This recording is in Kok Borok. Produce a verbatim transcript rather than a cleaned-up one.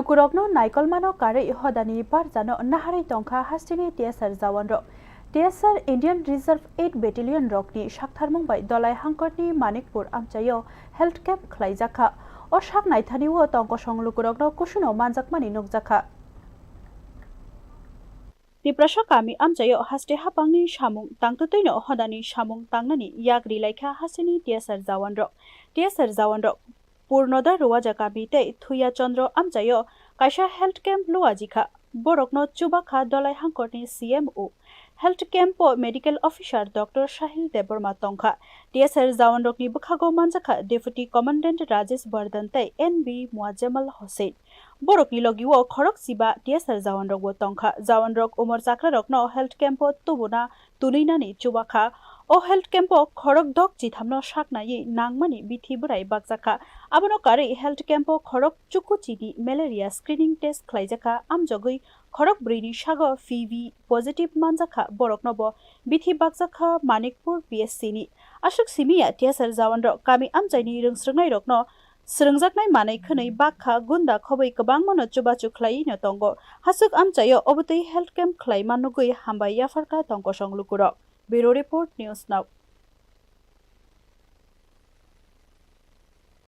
Lukurokno naikolmano karwi hodani barjano naharwi tongkha hasteni T S R jawanrok. T S R Indian Reserve eight Battalion rokni saktharmung bai Dolai hangkorni Manikpur amchaio health camp khlaijakha. O sak naithani o tongkosong lukurokno kusuno manjakmani nukjakha. Tiprasa kami amchaio haste hapangni samung tangtwtwino hodani samung tangnani yak rilaikha hasteni T S R jawanrok. T S R jawanrok Purnoda Ruwaja kami tei Thuya Chandra amchaio kaisa health camp luajikha. Borokno chubakha Dolai hangkorni C M O. Health camp o medical officer Doctor Sahil Debbarma tongkha. T S R jawanrokni bwkhago manjakha Deputy Commandant Rajesh Bardhan tei N B Muajamal Hossain. Borokni logi o khorok chiba T S R jawanrokbo tongkha. Jawanrok umor chakrarokno health camp o tubuna tunui nani chubakha. O health camp o khorok dok chithamno sak naiwi nangmani bithi bwrai bakjakha. Abono karwi health camp o khorok chukuchini malaria screening test khlaijakha, amjogwi khorok brwini sago P V positive manjakha, boroknobo bithi bakjakha Manikpur P S C ni. Aswk simiya T S R jawanrok kami amchaini rwngsrwngnairokno swrwngjaknai manwi khwnwi bakha gunda khobwi kwbangmano chubachu khlaiwino tongo. Haswk amchaio obotwi health camp khlaima nugwi hambai yapharkha tongkosong lukurok. Bureau Report, News Now.